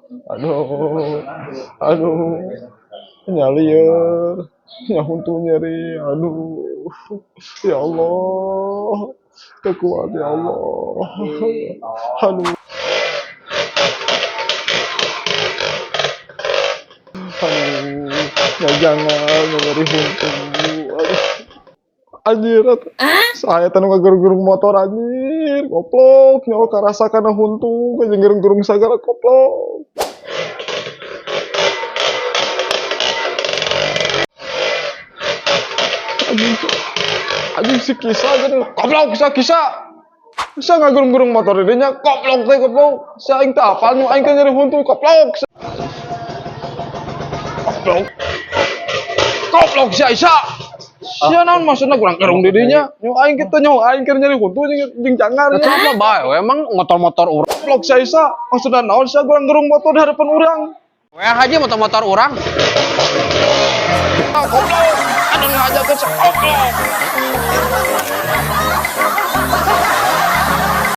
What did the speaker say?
Aduh, aduh, nyalieur, nya huntu nyeri, aduh, ya Allah, teu kuat, ya Allah, aduh. Aduh, ya jangan nyeri huntu, aduh. Anjir, saya teh nu ngagerung-gerung motor, anjir, goblok, nyawa karasa kana huntu, jeung gerung-gerung sagala, goblok. Anjing, anjing, si Kisa jadi goblok, Kisa, Kisa. Bisa ngagerung-gerung motor dinya, goblok teh, goblok. Si aing teh apal nu aing teh nyeri huntu, goblok. Goblok. Goblok si Aisyah. Sia naon maksudna kurang gerung di dinya? Nyu aing kitu nyu aing keur nyeri huntu jeung jangar. Itu apa bae? Emang motor-motor urang. Goblok si Aisyah, maksudna naon sia kurang gerung motor di hadapan urang? Weh aja motor-motor urang. Ah, goblok. Aduh, ngajakeun si goblok.